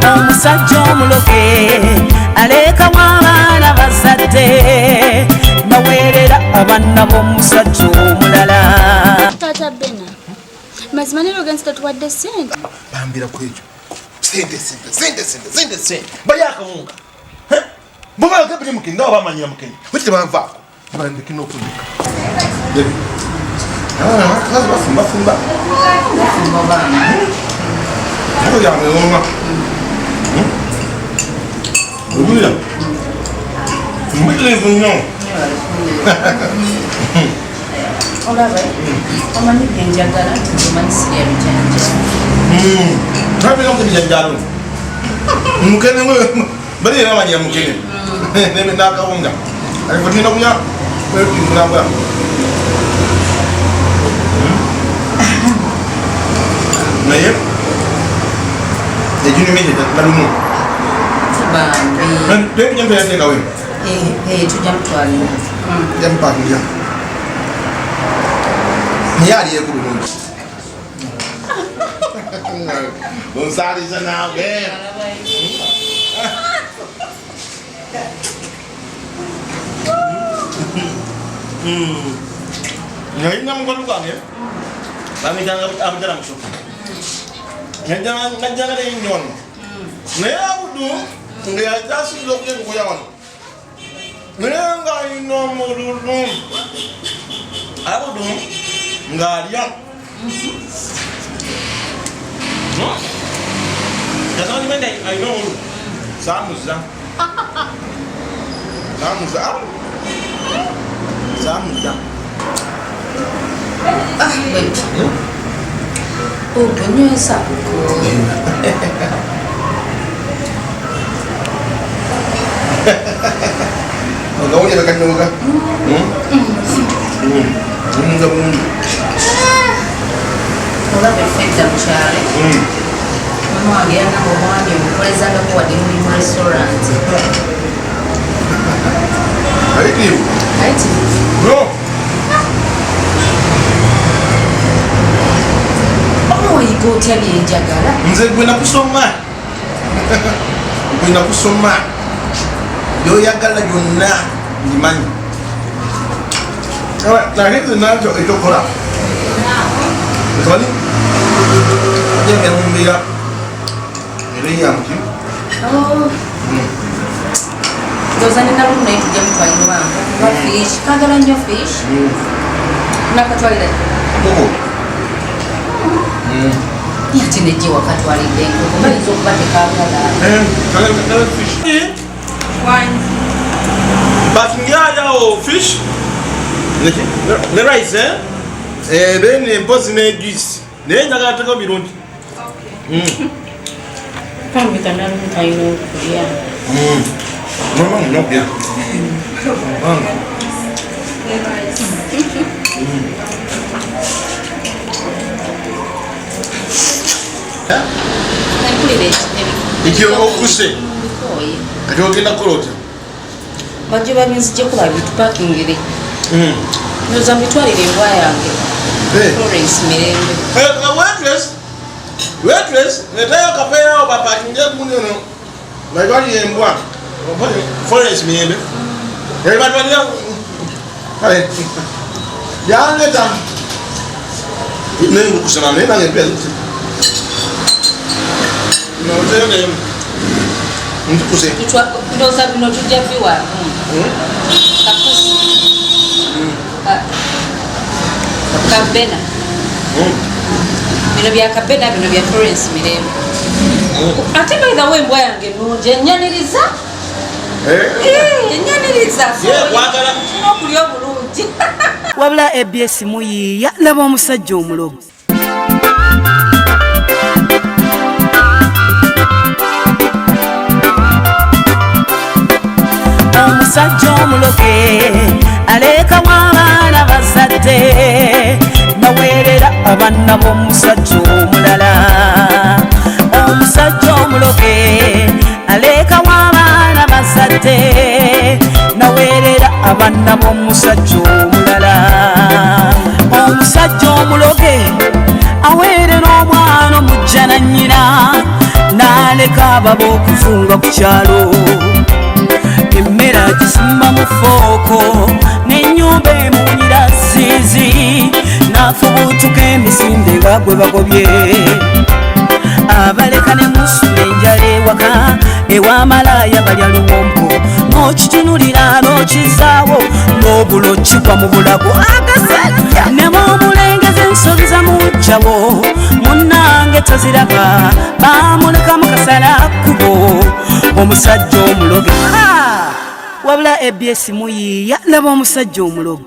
Omusajja omuloge alekawo abaana bazadde, naweerera abaana b'omusajja omulala. Taata Bena, mazima leero ogenze totuwadde ssente. Bambira ku ekyo. Sente, sente, sente, sente, sente, sente. Bali akawunga. Bo bagambye mukene, nga bamanyira mukene. Bwe tebanvaako. Bandeke n'okundeka. Baby. Ah, kazi bafumba fumba. Bafumba baana. Nako yange ngoma. Owulira? Mbitirivu nnyo. Olaba, omanyi byenjagala nti omanyi sirya bijanjalo. Nabira mu bijanjalo. Mukene bali era bamanyira mukene. Nebe n'akawunga. Ariko tulina kulya kwetimbulabula. Naye ekinyumye nalumu. Bambi. Tujja mutwalira. Tujja mutwalira. Tujja mupakirira. Naye aliyeku bulungi. Onsaaliza naawe. Nalina mukwano gwange bamuyitanga Abudala Musoke, najjanga naye nnyo wano, naye Abudu nga yakyasinza okulya engoya wano, naye ng'alina omululu. Abudu ng'alya yasamanyi alina omululu. Samuza, samuza, samuza. Ah, wait. Ogonywesa ko. Ogawulira kanyoga. Nga bulungi. Olaba effedda mu kyalo. Mama wange yagamba omwami omukolezangako wadde muli mu restaurant. Ayitirivu. Ayitirivu. No. Oba oyiga otya byenjagala? Nze gwe nakusoma. Gwe nakusoma. Byoyagala byonna mbimanyi. Naye nze nakyo ekyokukola. Ntabani agenda mu mbeera era eyamuki. Ndowooza nina lumu naye tujja mutwalira wange. Kuba fish, kagala nnyo fish. Nakatwalira. Koko. Ate nejje wakatwalidde enkoko, bayinza okuba tekaagala. Kagala fish. But ngyajawo fish ne rice, eh? Then empozi ne juice. Naye njagala teko birungi. Kambi kanalumu kalina okulya. Mama nina okulya. Mpulira Ekyo okuse. Kati ogenda kukola otya? Bajjo babinzijjeko babitupakingire. Ndowooza mbitwalire embwa yange. Florence Mirembe. Waitress, waitress, letayo kapeera bapakinge gundi ono. Batwalire embwa. Florence Mirembe. Batwalire. Kale. Yanleta. Naye nkukusaba naye nange mpya zikuse. No, ntukuse. Ndowooza bino tujja biwa. Kapusi. Kabena. Bino bya Kabena, bino bya Florence Mirembe. Ate by the way embwa yange nnungi, ennyaniriza. Ennyaniriza. Tulina okulya obulungi. Wabula ABS muyiiya, laba omusajja omulogo. Omusajja omuloge alekawo abaana bazadde, naweerera abaana b'omusajja omulala. Omusajja omuloge alekawo abaana bazadde, naweerera abaana b'omusajja omulala. Omusajja omuloge aweerera omwana omujja na nnyina, n'aleka N'aleka ababa okuzunga ku kyalo. Emmere agisumba mu fooko, n'ennyumba emuwunyira ziizi, n'afubuutuka emisinde nga gwe bagobye. Abaleka ne musula enjala ewaka, ewamalaaya balya luwombo, n'okitunulira n'okizaawo, n'obulo kigwa mu bulago. Agasajja ne bw'omulengeza ensobi za mujjawo, munnange toziraba, bamulekamu kasala kkubo. Omusajja omuloge. Wabula ABS muyiiya, laba omusajja omulogo.